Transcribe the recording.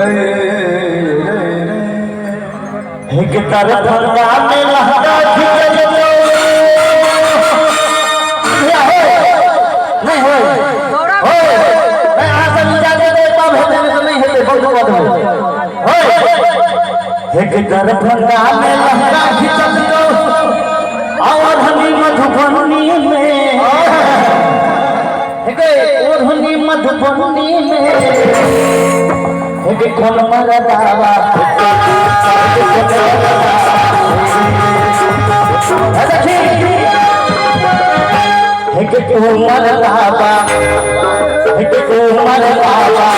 रे रे रे। एक दरभंगा में लहंगा खिंचल नहीं होय होय नहीं, अहाँ सब इजाजत देबै तब हेतै, नहि तऽ नहि हेतै। बहुत कऽ देबै। होय, एक दरभंगा में लहंगा खिंचल ओढ़नी मधुबनी में, एक ओढ़नी मधुबनी में, एक कोन मरदावा। देखी, एक कोमर बाबा, एक कोमर बाबा।